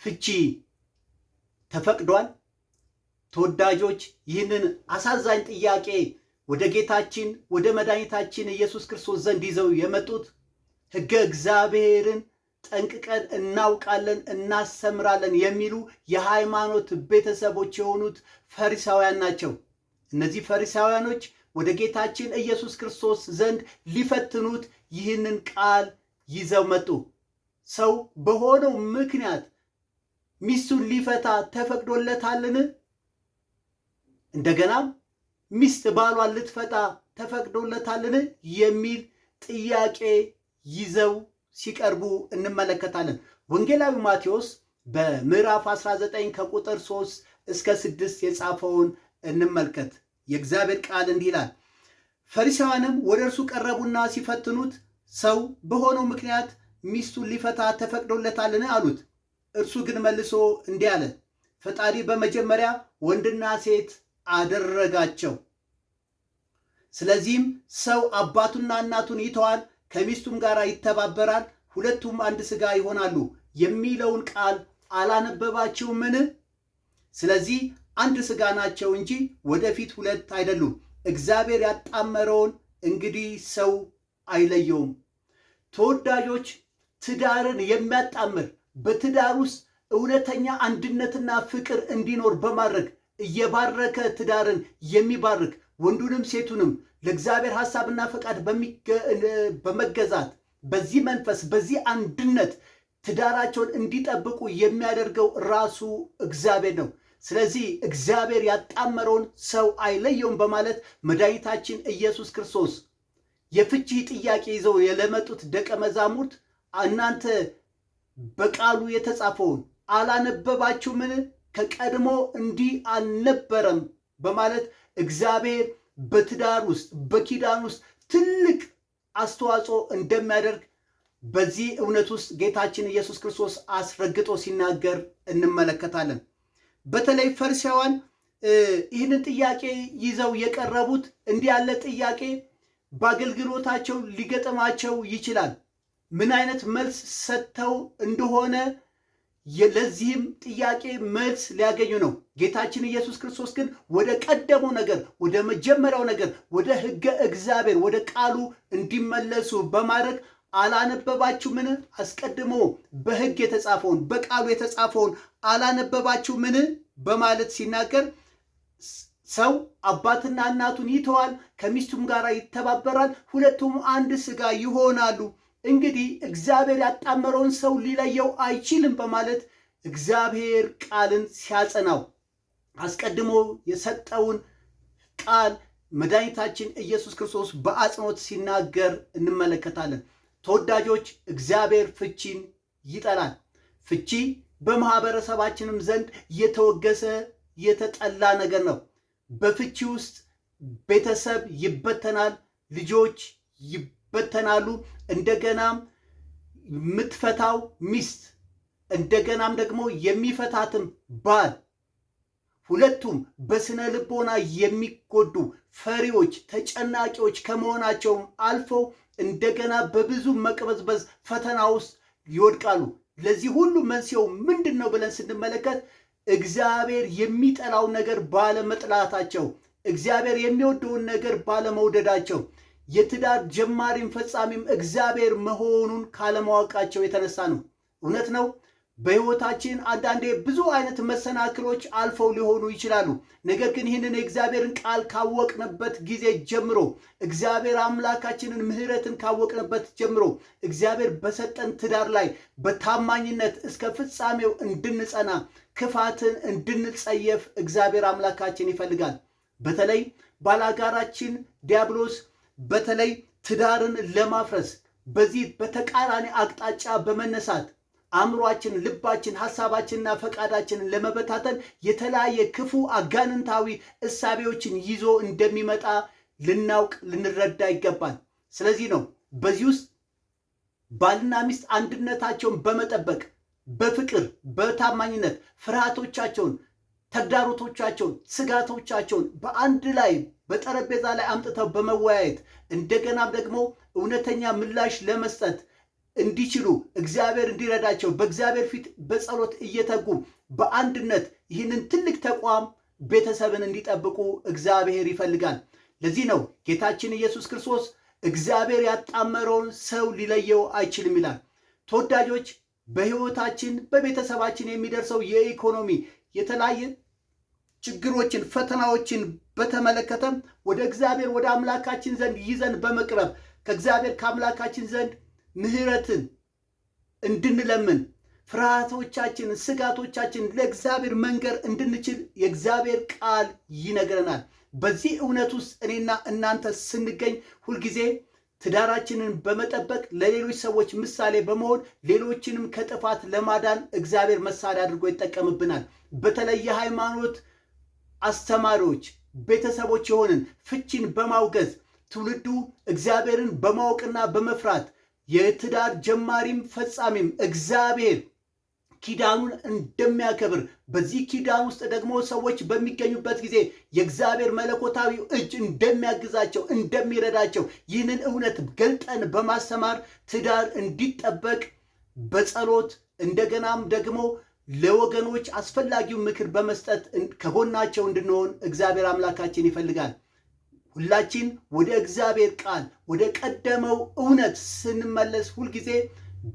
ፍቺ ተፈቅዷል? ተወዳጆች፣ ይህንን አሳዛኝ ጥያቄ ወደ ጌታችን ወደ መድኃኒታችን ኢየሱስ ክርስቶስ ዘንድ ይዘው የመጡት ሕገ እግዚአብሔርን ጠንቅቀን እናውቃለን፣ እናስተምራለን የሚሉ የሃይማኖት ቤተሰቦች የሆኑት ፈሪሳውያን ናቸው። እነዚህ ፈሪሳውያኖች ወደ ጌታችን ኢየሱስ ክርስቶስ ዘንድ ሊፈትኑት ይህንን ቃል ይዘው መጡ። ሰው በሆነው ምክንያት ሚስቱን ሊፈታ ተፈቅዶለታልን? እንደገናም ሚስት ባሏን ልትፈታ ተፈቅዶለታልን? የሚል ጥያቄ ይዘው ሲቀርቡ እንመለከታለን። ወንጌላዊ ማቴዎስ በምዕራፍ 19 ከቁጥር 3 እስከ 6 የጻፈውን እንመልከት። የእግዚአብሔር ቃል እንዲህ ይላል። ፈሪሳውያንም ወደ እርሱ ቀረቡና ሲፈትኑት፣ ሰው በሆነው ምክንያት ሚስቱን ሊፈታ ተፈቅዶለታልን? አሉት። እርሱ ግን መልሶ እንዲህ አለ፣ ፈጣሪ በመጀመሪያ ወንድና ሴት አደረጋቸው። ስለዚህም ሰው አባቱና እናቱን ይተዋል፣ ከሚስቱም ጋር ይተባበራል፣ ሁለቱም አንድ ሥጋ ይሆናሉ የሚለውን ቃል አላነበባችሁምን? ስለዚህ አንድ ሥጋ ናቸው እንጂ ወደፊት ሁለት አይደሉም። እግዚአብሔር ያጣመረውን እንግዲህ ሰው አይለየውም። ተወዳጆች፣ ትዳርን የሚያጣምር፣ በትዳር ውስጥ እውነተኛ አንድነትና ፍቅር እንዲኖር በማድረግ እየባረከ ትዳርን የሚባርክ፣ ወንዱንም ሴቱንም ለእግዚአብሔር ሐሳብና ፈቃድ በመገዛት፣ በዚህ መንፈስ በዚህ አንድነት ትዳራቸውን እንዲጠብቁ የሚያደርገው ራሱ እግዚአብሔር ነው። ስለዚህ እግዚአብሔር ያጣመረውን ሰው አይለየውም በማለት መድኃኒታችን ኢየሱስ ክርስቶስ የፍቺ ጥያቄ ይዘው የለመጡት ደቀ መዛሙርት እናንተ በቃሉ የተጻፈውን አላነበባችሁምን? ከቀድሞ እንዲህ አልነበረም በማለት እግዚአብሔር በትዳር ውስጥ፣ በኪዳን ውስጥ ትልቅ አስተዋጽኦ እንደሚያደርግ በዚህ እውነት ውስጥ ጌታችን ኢየሱስ ክርስቶስ አስረግጦ ሲናገር እንመለከታለን። በተለይ ፈሪሳውያን ይህንን ጥያቄ ይዘው የቀረቡት፣ እንዲህ ያለ ጥያቄ በአገልግሎታቸው ሊገጥማቸው ይችላል። ምን አይነት መልስ ሰጥተው እንደሆነ ለዚህም ጥያቄ መልስ ሊያገኙ ነው። ጌታችን ኢየሱስ ክርስቶስ ግን ወደ ቀደመው ነገር፣ ወደ መጀመሪያው ነገር፣ ወደ ሕገ እግዚአብሔር፣ ወደ ቃሉ እንዲመለሱ በማድረግ አላነበባችሁምን? አስቀድሞ በሕግ የተጻፈውን፣ በቃሉ የተጻፈውን አላነበባችሁምን? በማለት ሲናገር ሰው አባትና እናቱን ይተዋል፣ ከሚስቱም ጋር ይተባበራል፣ ሁለቱም አንድ ሥጋ ይሆናሉ። እንግዲህ እግዚአብሔር ያጣመረውን ሰው ሊለየው አይችልም በማለት እግዚአብሔር ቃልን ሲያጸናው፣ አስቀድሞ የሰጠውን ቃል መድኃኒታችን ኢየሱስ ክርስቶስ በአጽንኦት ሲናገር እንመለከታለን። ተወዳጆች፣ እግዚአብሔር ፍቺን ይጠላል። ፍቺ በማህበረሰባችንም ዘንድ የተወገሰ የተጠላ ነገር ነው። በፍቺ ውስጥ ቤተሰብ ይበተናል፣ ልጆች ይበተናሉ። እንደገናም የምትፈታው ሚስት፣ እንደገናም ደግሞ የሚፈታትም ባል፣ ሁለቱም በስነ ልቦና የሚጎዱ፣ ፈሪዎች፣ ተጨናቂዎች ከመሆናቸውም አልፈው እንደገና በብዙ መቅበዝበዝ ፈተና ውስጥ ይወድቃሉ። ለዚህ ሁሉ መንስኤው ምንድን ነው ብለን ስንመለከት እግዚአብሔር የሚጠላው ነገር ባለመጥላታቸው፣ እግዚአብሔር የሚወደውን ነገር ባለመውደዳቸው፣ የትዳር ጀማሪም ፈጻሚም እግዚአብሔር መሆኑን ካለማወቃቸው የተነሳ ነው። እውነት ነው። በሕይወታችን አንዳንዴ ብዙ አይነት መሰናክሎች አልፈው ሊሆኑ ይችላሉ። ነገር ግን ይህንን የእግዚአብሔርን ቃል ካወቅንበት ጊዜ ጀምሮ፣ እግዚአብሔር አምላካችንን ምሕረትን ካወቅንበት ጀምሮ፣ እግዚአብሔር በሰጠን ትዳር ላይ በታማኝነት እስከ ፍጻሜው እንድንጸና፣ ክፋትን እንድንጸየፍ እግዚአብሔር አምላካችን ይፈልጋል። በተለይ ባላጋራችን ዲያብሎስ በተለይ ትዳርን ለማፍረስ በዚህ በተቃራኒ አቅጣጫ በመነሳት አእምሯችን፣ ልባችን፣ ሀሳባችንና ፈቃዳችንን ለመበታተን የተለያየ ክፉ አጋንንታዊ እሳቤዎችን ይዞ እንደሚመጣ ልናውቅ ልንረዳ ይገባል። ስለዚህ ነው በዚህ ውስጥ ባልና ሚስት አንድነታቸውን በመጠበቅ፣ በፍቅር፣ በታማኝነት ፍርሃቶቻቸውን፣ ተግዳሮቶቻቸውን፣ ስጋቶቻቸውን በአንድ ላይ በጠረጴዛ ላይ አምጥተው በመወያየት፣ እንደገናም ደግሞ እውነተኛ ምላሽ ለመስጠት እንዲችሉ እግዚአብሔር እንዲረዳቸው በእግዚአብሔር ፊት በጸሎት እየተጉ በአንድነት ይህንን ትልቅ ተቋም ቤተሰብን እንዲጠብቁ እግዚአብሔር ይፈልጋል። ለዚህ ነው ጌታችን ኢየሱስ ክርስቶስ እግዚአብሔር ያጣመረውን ሰው ሊለየው አይችልም ይላል። ተወዳጆች፣ በሕይወታችን በቤተሰባችን የሚደርሰው የኢኮኖሚ የተለያየ ችግሮችን፣ ፈተናዎችን በተመለከተ ወደ እግዚአብሔር ወደ አምላካችን ዘንድ ይዘን በመቅረብ ከእግዚአብሔር ከአምላካችን ዘንድ ምሕረትን እንድንለምን፣ ፍርሃቶቻችንን፣ ስጋቶቻችንን ለእግዚአብሔር መንገር እንድንችል የእግዚአብሔር ቃል ይነግረናል። በዚህ እውነት ውስጥ እኔና እናንተ ስንገኝ ሁልጊዜ ትዳራችንን በመጠበቅ ለሌሎች ሰዎች ምሳሌ በመሆን ሌሎችንም ከጥፋት ለማዳን እግዚአብሔር መሳሪያ አድርጎ ይጠቀምብናል። በተለይ የሃይማኖት አስተማሪዎች፣ ቤተሰቦች የሆንን ፍቺን በማውገዝ ትውልዱ እግዚአብሔርን በማወቅና በመፍራት የትዳር ጀማሪም ፈጻሚም እግዚአብሔር ኪዳኑን እንደሚያከብር፣ በዚህ ኪዳን ውስጥ ደግሞ ሰዎች በሚገኙበት ጊዜ የእግዚአብሔር መለኮታዊ እጅ እንደሚያግዛቸው፣ እንደሚረዳቸው ይህንን እውነት ገልጠን በማስተማር ትዳር እንዲጠበቅ በጸሎት እንደገናም ደግሞ ለወገኖች አስፈላጊውን ምክር በመስጠት ከጎናቸው እንድንሆን እግዚአብሔር አምላካችን ይፈልጋል። ሁላችን ወደ እግዚአብሔር ቃል፣ ወደ ቀደመው እውነት ስንመለስ ሁልጊዜ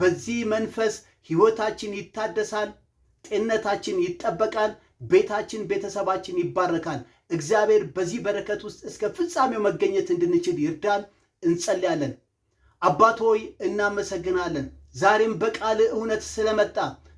በዚህ መንፈስ ሕይወታችን ይታደሳል፣ ጤንነታችን ይጠበቃል፣ ቤታችን፣ ቤተሰባችን ይባረካል። እግዚአብሔር በዚህ በረከት ውስጥ እስከ ፍጻሜው መገኘት እንድንችል ይርዳን። እንጸልያለን። አባት ሆይ፣ እናመሰግናለን። ዛሬም በቃል እውነት ስለመጣ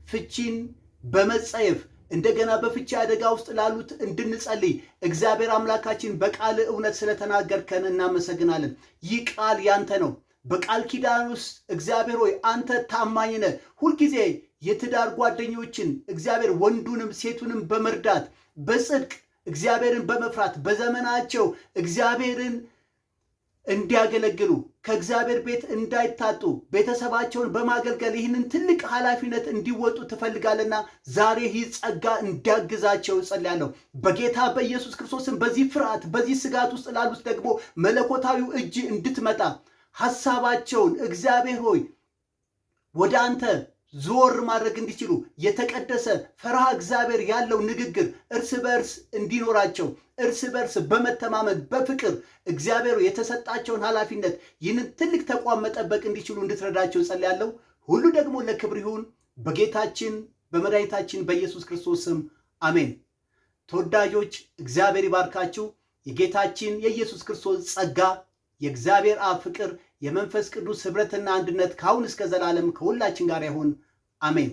ፍቺን በመጸየፍ እንደገና በፍቺ አደጋ ውስጥ ላሉት እንድንጸልይ እግዚአብሔር አምላካችን በቃል እውነት ስለተናገርከን እናመሰግናለን። ይህ ቃል ያንተ ነው። በቃል ኪዳን ውስጥ እግዚአብሔር ሆይ፣ አንተ ታማኝ ነህ። ሁልጊዜ የትዳር ጓደኞችን እግዚአብሔር ወንዱንም ሴቱንም በመርዳት፣ በጽድቅ እግዚአብሔርን በመፍራት በዘመናቸው እግዚአብሔርን እንዲያገለግሉ፣ ከእግዚአብሔር ቤት እንዳይታጡ፣ ቤተሰባቸውን በማገልገል ይህንን ትልቅ ኃላፊነት እንዲወጡ ትፈልጋለና ዛሬ ይህ ጸጋ እንዲያግዛቸው እጸልያለሁ። በጌታ በኢየሱስ ክርስቶስም በዚህ ፍርሃት፣ በዚህ ስጋት ውስጥ ላሉት ደግሞ መለኮታዊው እጅ እንድትመጣ፣ ሐሳባቸውን እግዚአብሔር ሆይ ወደ አንተ ዞር ማድረግ እንዲችሉ፣ የተቀደሰ ፈሪሃ እግዚአብሔር ያለው ንግግር እርስ በእርስ እንዲኖራቸው፣ እርስ በእርስ በመተማመን በፍቅር እግዚአብሔር የተሰጣቸውን ኃላፊነት ይህንን ትልቅ ተቋም መጠበቅ እንዲችሉ እንድትረዳቸው ጸልያለሁ። ሁሉ ደግሞ ለክብር ይሁን በጌታችን በመድኃኒታችን በኢየሱስ ክርስቶስ ስም አሜን። ተወዳጆች፣ እግዚአብሔር ይባርካችሁ። የጌታችን የኢየሱስ ክርስቶስ ጸጋ፣ የእግዚአብሔር አብ ፍቅር፣ የመንፈስ ቅዱስ ኅብረትና አንድነት ከአሁን እስከ ዘላለም ከሁላችን ጋር ይሁን። አሜን።